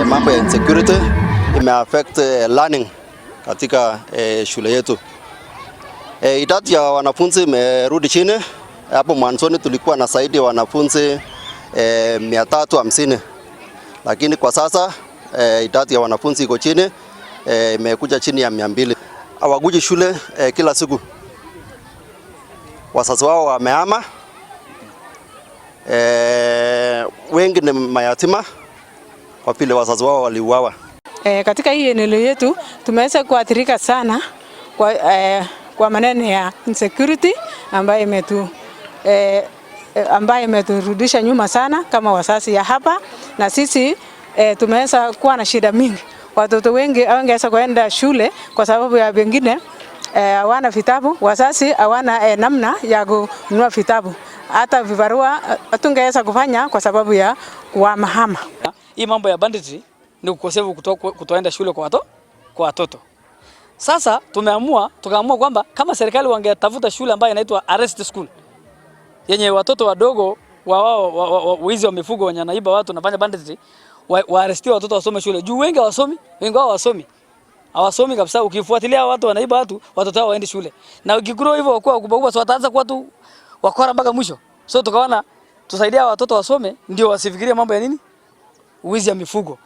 Mambo ya insecurity imeaffect learning katika shule yetu. Idadi ya wanafunzi imerudi chini. Hapo mwanzoni tulikuwa na zaidi ya wanafunzi 350, lakini kwa sasa idadi ya wanafunzi iko chini, imekuja chini ya 200. Hawakuji shule kila siku, wazazi wao wamehama, wengi ni mayatima kwa vile wazazi wao waliuawa. Katika hii eneo yetu tumeweza kuathirika sana kwa maneno ya insecurity ambayo imeturudisha nyuma sana kama wazazi ya hapa, na sisi tumeweza kuwa na shida mingi. Watoto wengi hawangeweza kuenda shule kwa sababu ya wengine hawana vitabu, wazazi hawana namna ya kununua vitabu, hata vibarua hatungeweza kufanya kwa sababu ya kuhamahama. Hii mambo ya banditry ni ukosefu kutoenda shule kwa watoto. Sasa tukaamua kwamba kama serikali wangetafuta shule ambayo inaitwa arrest school yenye watoto wadogo wa wao wizi wa mifugo wenye wanaiba watu nafanya banditry waarestiwe, watoto wasome shule. Juu wengi hawasomi, wengi wao hawasomi. Hawasomi kabisa. Ukifuatilia watu wanaiba watu, watoto wao waende shule. Na ukigrow hivyo wakuwa wakubwa kubwa, so wataanza kuwa tu wakora mpaka mwisho. So tukaona tusaidia watoto wasome ndio wasifikirie mambo ya nini? Wizi ya mifugo.